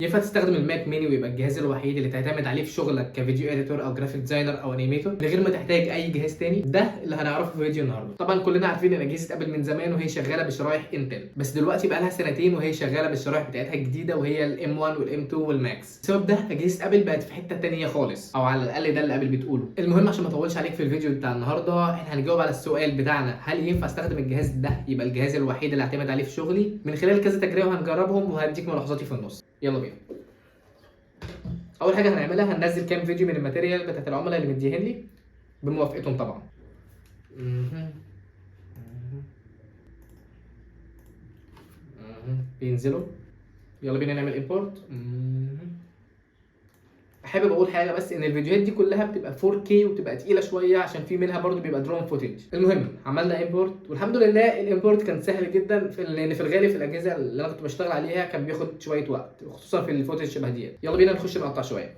ينفع تستخدم ال Mac mini ويبقى الجهاز الوحيد اللي تعتمد عليه في شغلك ك video editor او graphic designer او animator من غير ما تحتاج اي جهاز تاني؟ ده اللي هنعرفه في فيديو النهارده. طبعا كلنا عارفين ان اجهزة ابل من زمان وهي شغالة بشرايح انتل، بس دلوقتي بقى لها سنتين وهي شغالة بالشرايح بتاعتها الجديدة وهي ال M 1 وال M 2 وال Max. بسبب ده اجهزة ابل بقت في حتة تانية خالص، او على الاقل ده اللي ابل بتقوله. المهم عشان ما اطولش عليك في الفيديو بتاع النهارده، احنا هنجاوب على السؤال بتاعنا: هل ينفع استخدم الجهاز ده يبقى الجهاز الوحيد اللي اعتمد عليه في شغلي؟ من خلال كذا تجربه هنجربهم وهديك ملاحظاتي في النص. يلا بينا. اول حاجة هنعملها هننزل كام فيديو من ال material بتاعت العملاء اللي مديهن لي بموافقتهم طبعا. مهم. مهم. مهم. بينزلوا. يلا بينا نعمل import. حابب اقول حاجة بس، ان الفيديوهات دي كلها بتبقى 4K وبتبقى تقيلة شوية عشان في منها برضو بيبقى drone footage. المهم عملنا import والحمد لله ال import كان سهل جدا، لان في الغالب في الاجهزة اللي انا كنت بشتغل عليها كان بياخد شوية وقت، خصوصا في ال footage شبه ديت. يلا بينا نخش نقطع شوية.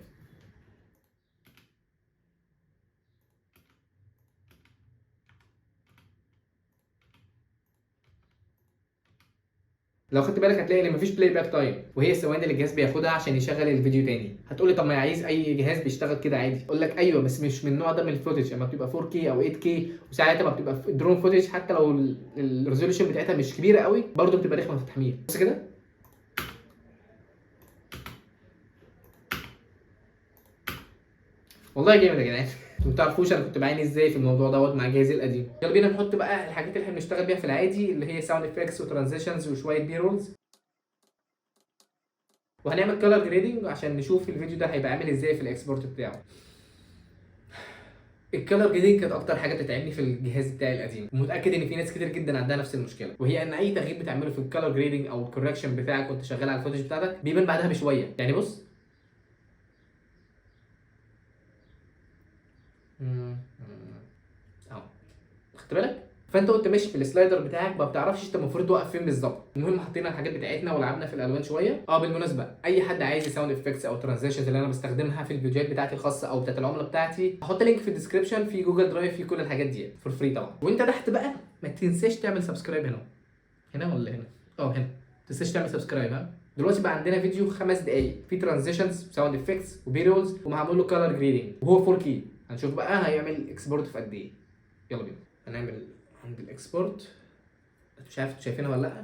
لو خدت بالك هتلاقي ان مفيش playback time، وهي الثواني اللي الجهاز بياخدها عشان يشغل الفيديو تاني. هتقولي طب ما عايز اي جهاز بيشتغل كده عادي؟ اقول لك ايوه، بس مش من النوع ده من ال footage. اما بتبقى 4K او 8K وساعتها ما بتبقى drone footage، حتى لو ال resolution بتاعتها مش كبيرة قوي برضه بتبقى رخمة في التحميل. بص كده، والله جامد يا جدعان. انتوا ما تعرفوش انا كنت بعاني ازاي في الموضوع دوت مع جهازي القديم. يلا بينا نحط بقى الحاجات اللي احنا بنشتغل بيها في العادي، اللي هي sound effects و transitions وشوية B-rolls، وهنعمل color grading عشان نشوف الفيديو ده هيبقى عامل ازاي في ال export بتاعه. ال color grading كانت اكتر حاجة بتتعبني في الجهاز بتاعي القديم، ومتاكد ان في ناس كتير جدا عندها نفس المشكلة، وهي ان اي تغيير بتعمله في ال color grading او ال correction بتاعك وانت شغال على ال footage بتاعتك بيبان بعدها بشوية. يعني بص، اهو خدت بالك؟ فانت وانت ماشي في ال slider بتاعك ما بتعرفش انت المفروض توقف فين بالظبط. المهم حطينا الحاجات بتاعتنا ولعبنا في الالوان شوية. بالمناسبة اي حد عايز sound effects او transitions اللي انا بستخدمها في الفيديوهات بتاعتي الخاصة او بتاعت العملاء بتاعتي، هحط link في ال description في Google Drive في كل الحاجات دي for free طبعا. وانت تحت بقى ما تنساش تعمل subscribe هنا، هنا ولا هنا؟ هنا. ما تنساش تعمل subscribe. ها دلوقتي بقى عندنا فيديو 5 دقايق فيه transitions و sound effects و B-rolls ومعمول له color grading وهو 4K. هنشوف بقى هيعمل export في قد ايه. يلا بينا هنعمل عند ال export. مش عارف انتوا شايفينها ولا لا.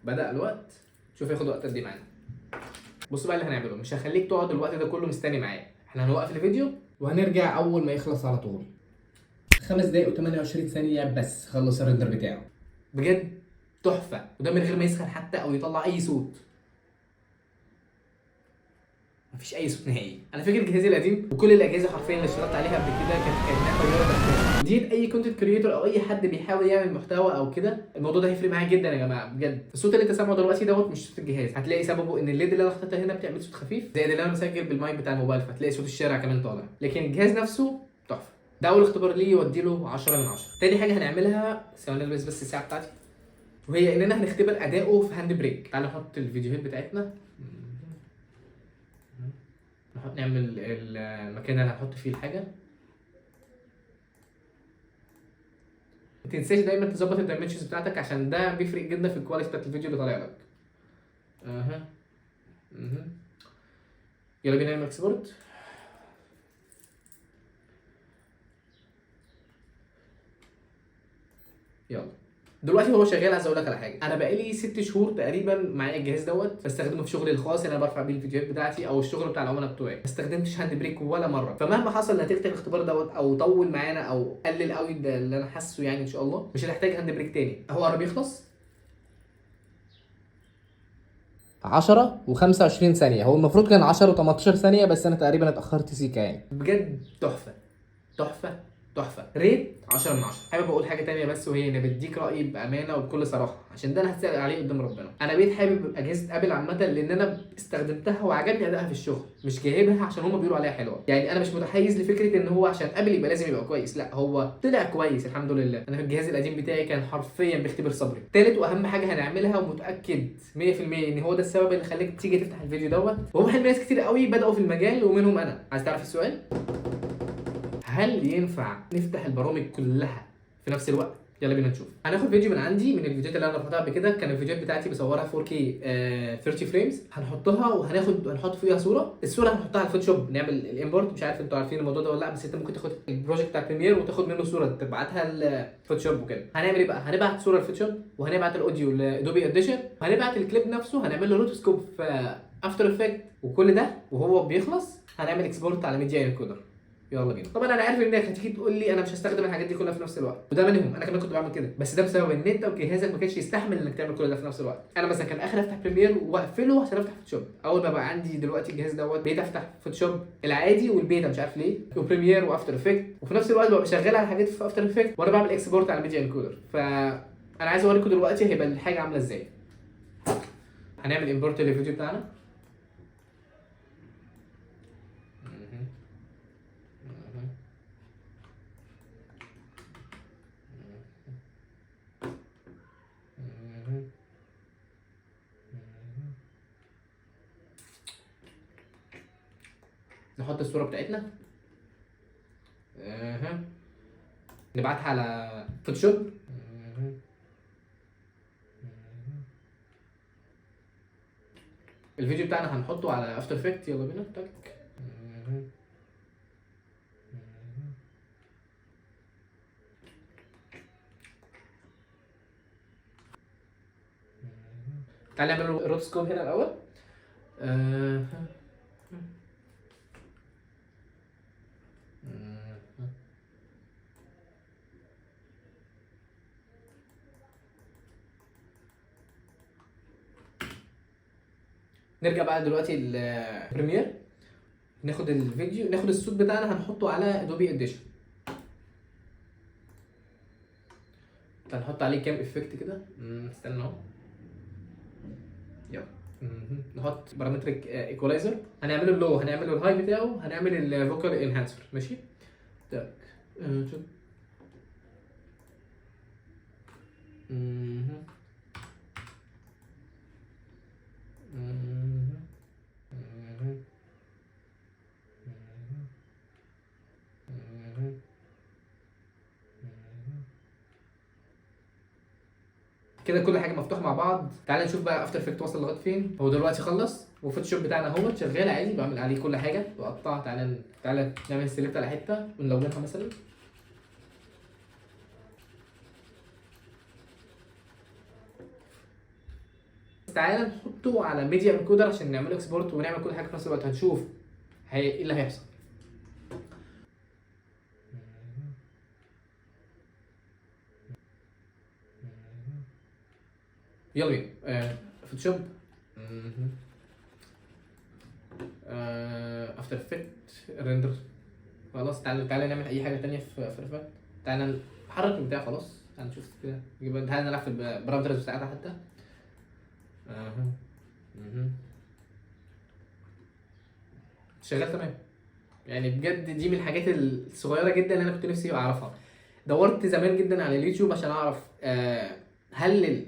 بدأ الوقت. شوف ياخد وقت قد ايه معانا. بص بقى اللي هنعمله، مش هخليك تقعد الوقت ده كله مستني معايا، احنا هنوقف الفيديو وهنرجع اول ما يخلص على طول. 5 دقايق و28 ثانية بس خلص ال render بتاعه. بجد تحفة، وده من غير ما يسخن حتى او يطلع اي صوت. مفيش اي صوت نهائي. انا فاكر جهازي القديم وكل الاجهزة حرفيا اللي اشتغلت عليها قبل كده كانت كانها طيارة دخان. دي اي content creator او اي حد بيحاول يعمل محتوى او كده الموضوع ده هيفرق معاه جدا يا جماعة بجد. الصوت اللي انت سامعه دلوقتي دوت مش صوت الجهاز، هتلاقي سببه ان ال LED اللي انا حاططها هنا بتعمل صوت خفيف، زائد اللي انا مسجل بالمايك بتاع الموبايل فتلاقي صوت الشارع كمان طالع، لكن الجهاز نفسه تحفة. ده اول اختبار ليه يودي له 10 من 10. تاني حاجة هنعملها، ثواني البس بس الساعة بتاعتي، وهي اننا هنختبر اداؤه في HandBrake. تعالى نحط الفيديوهات بتاعتنا، نحط نعمل المكان اللي هنحط فيه الحاجة. ما تنساش دايما تظبط ال dimensions بتاعتك عشان ده بيفرق جدا في ال quality بتاعت الفيديو اللي طالع لك. اها اها يلا بينا نعمل export. يلا دلوقتي هو شغال. عايز اقول لك على حاجة، انا بقالي 6 شهور تقريبا معايا الجهاز دوت، بستخدمه في شغلي الخاص اللي انا برفع بيه الفيديوهات بتاعتي او الشغل بتاع العملاء بتوعي، ما استخدمتش HandBrake ولا مرة. فمهما حصل نتيجة الاختبار دوت او طول معانا او قلل قوي ده اللي انا حاسه يعني ان شاء الله مش هنحتاج HandBrake تاني. هو قرب يخلص 10 و25 ثانية، هو المفروض كان 10 و18 ثانية بس انا تقريبا اتاخرت سيكا يعني. بجد تحفة تحفة تحفة، rate 10 من 10. حابب اقول حاجة تانية بس، وهي اني بديك رايي بامانه وبكل صراحة عشان ده انا هتسال عليه قدام ربنا. انا بقيت حابب اجهزة ابل عامة لان انا استخدمتها وعجبني ادائها في الشغل، مش جايبها عشان هما بيقولوا عليها حلوة. يعني انا مش متحيز لفكرة ان هو عشان ابل يبقى لازم يبقى كويس، لا هو طلع كويس الحمد لله. انا في الجهاز القديم بتاعي كان حرفيا بيختبر صبري. تالت واهم حاجة هنعملها، ومتاكد 100% ان هو ده السبب اللي خليك تيجي تفتح الفيديو دوت، وهو حلم ناس كتير قوي بداوا في المجال ومنهم انا. عايز تعرف السؤال؟ هل ينفع نفتح البرامج كلها في نفس الوقت؟ يلا بينا نشوف. هناخد فيديو من عندي، من الفيديوهات اللي انا رفعتها قبل كده. كان الفيديوهات بتاعتي بصورها 4K 30 frames. هنحطها وهناخد هنحط فيها صوره، الصورة هنحطها على ال Photoshop، نعمل ال import. مش عارف انتوا عارفين الموضوع ده ولا لا، بس انت ممكن تاخد ال project بتاع Premiere وتاخد منه صوره تبعتها ال Photoshop وكده. هنعمل ايه بقى؟ هنبعت صوره لل Photoshop، وهنبعت ال audio ل Adobe Audition، وهنبعت الكليب نفسه هنعمل له rotoscope في After Effects، وكل ده وهو بيخلص هنعمل export على Media Encoder. يلا بينا. طبعا انا عارف انك هتيجي تقول لي انا مش هستخدم الحاجات دي كلها في نفس الوقت، وده منهم، انا كمان كنت بعمل كده، بس ده بسبب ان انت وجهازك ما كانش يستحمل انك تعمل كل ده في نفس الوقت. انا مثلا كان اخر افتح Premiere واقفله عشان افتح Photoshop. اول ما بقى عندي دلوقتي الجهاز دوت بقيت افتح Photoshop العادي والبيتا مش عارف ليه، و Premiere و After Effects، وفي نفس الوقت ببقى شغال على حاجات في After Effects وانا بعمل export على Media Encoder. فانا عايز اوريكم دلوقتي هيبقى الحاجة عامله ازاي. هنعمل import للفيديو بتاعنا. نحط الصورة بتاعتنا، اها، نبعتها على Photoshop. الفيديو بتاعنا هنحطه على After Effects. يلا بينا. تك. تعالى نعمل rotoscope هنا الاول. نرجع بقى دلوقتي ال Premiere، ناخد الفيديو، ناخد الصوت بتاعنا هنحطه على Adobe Audition. هنحط عليه كام effect كده. استنى اهو، يلا. نحط parametric equalizer، هنعمله ال low، هنعمله ال high بتاعه، هنعمل ال vocal enhancer. ماشي. تك. شوف. كده كل حاجة مفتوحة مع بعض. تعال نشوف بقى After Effects وصل لغاية فين. هو دلوقتي خلص، و Photoshop بتاعنا اهو شغال عادي، بعمل عليه كل حاجة بقطع. تعال نعمل select على حتة ونلونها مثلا. تعال نحطه على Media Encoder عشان نعمله export ونعمل كل حاجة في نفس الوقت. هنشوف ايه اللي هيحصل. يلا بينا. Photoshop، After Effects، render. خلاص. تعالى نعمل اي حاجة تانية في After Effects. تعالى نحرك البتاع. خلاص هنشوف كده. تعالى نلعب في ال parameters بتاعتها حتى. شغال تمام. يعني بجد دي من الحاجات الصغيرة جدا اللي انا كنت نفسي اعرفها. دورت زمان جدا على اليوتيوب عشان اعرف هل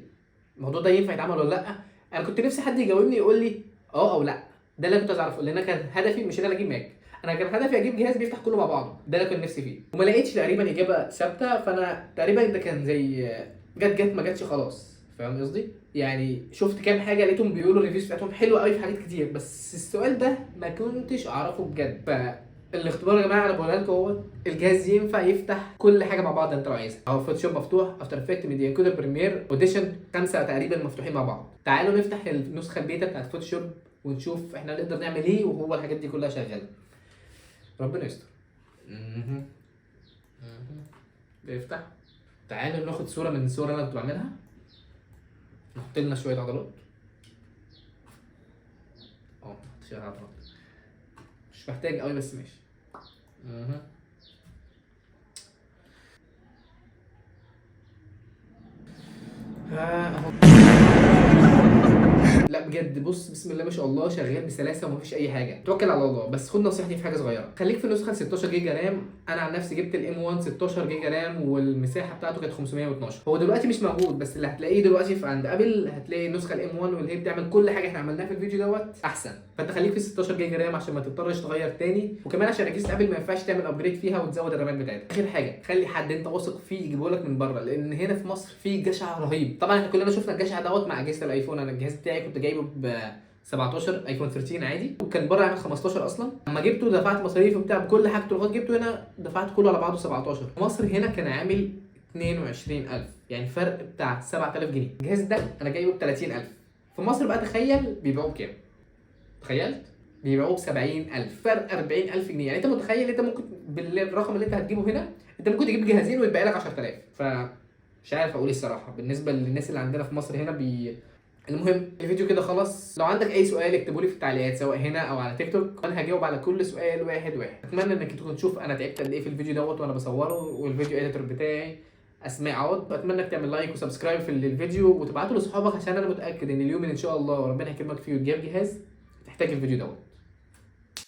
الموضوع ده ينفع يتعمل ولا لا. انا كنت نفسي حد يجاوبني يقول لي اه او لا. ده اللي انا كنت عايز اعرفه، لان انا كان هدفي مش ان انا اجيب Mac، انا كان هدفي اجيب جهاز بيفتح كله مع بعضه. ده اللي كنت نفسي فيه، وما لقيتش تقريبا اجابه ثابتة. فانا تقريبا ده كان زي جت ما جاتش خلاص، فاهم قصدي؟ يعني شفت كام حاجة لقيتهم بيقولوا ال reviews بتاعتهم حلوة قوي في حاجات كتير، بس السؤال ده ما كنتش اعرفه بجد. فالاختبار يا جماعة انا بقولها لكم اهو، الجهاز ينفع يفتح كل حاجة مع بعض انت لو عايزها. اهو Photoshop مفتوح، After Effects، Media Encoder، Premiere، Audition، 5 تقريبا مفتوحين مع بعض. تعالوا نفتح النسخة البيتا بتاعت Photoshop ونشوف احنا نقدر نعمل ايه وهو الحاجات دي كلها شغالة. ربنا يستر. بيفتح. تعالوا ناخد صوره من الصور اللي انا كنت بعملها، نحط لنا شوية عضلات. نحط شوية عضلات، مش محتاج قوي بس ماشي. اهو. لا بجد بجد بص بسم الله ما شاء الله شغال بسلاسة ومفيش اي حاجه. توكل على الله، بس خد نصيحتي في حاجة صغيره، خليك في النسخة 16 جيجا RAM. انا عن نفسي جبت ال M1 16 جيجا RAM والمساحة بتاعته كانت 512. هو دلوقتي مش موجود، بس اللي هتلاقيه دلوقتي في عند ابل هتلاقي النسخة ال M1 واللي هي بتعمل كل حاجة احنا عملناها في الفيديو دوت احسن. فانت خليك في 16 جيجا RAM عشان ما تضطرش تغير تاني، وكمان عشان اجهزة ابل ما ينفعش تعمل upgrade فيها وتزود الرامات بتاعتها. اخر حاجه، خلي حد انت واثق فيه يجيبه لك من بره، لان هنا في مصر في جشع رهيب. طبعا احنا كلنا شفنا الجشع دوت مع اجهزة الايفون. انا الجهاز بتاعي كنت جايبه ب 17، ايفون 13 عادي، وكان بره عامل 15 اصلا. لما جبته دفعت مصاريف وبتاع بكل حاجته لغاية جبته هنا دفعت كله على بعضه 17. في مصر هنا كان عامل 22000، يعني فرق بتاع 7000 جنيه. الجهاز ده انا جايبه ب 30000، في مصر بقى تخيل بيبيعوه بكام؟ تخيلت؟ بيبيعوه ب 70000، فرق 40000 جنيه. يعني انت متخيل انت ممكن بالرقم اللي انت هتجيبه هنا انت ممكن تجيب جهازين ويتبقى لك 10000. ف مش عارف اقول ايه الصراحة بالنسبة للناس اللي عندنا في مصر هنا المهم الفيديو كده خلاص. لو عندك اي سؤال اكتبوا لي في التعليقات سواء هنا او على تيك توك، انا هجاوب على كل سؤال واحد واحد. اتمنى انك تكون تشوف انا تعبت قد ايه في الفيديو دوت وانا بصورة، وال video editor بتاعي اسماء عوض. اتمنى انك تعمل like و subscribe في الفيديو وتبعته لاصحابك، عشان انا متاكد ان اليوم اللي ان شاء الله ربنا هيكرمك فيه وتجيب جهاز تحتاج الفيديو دوت.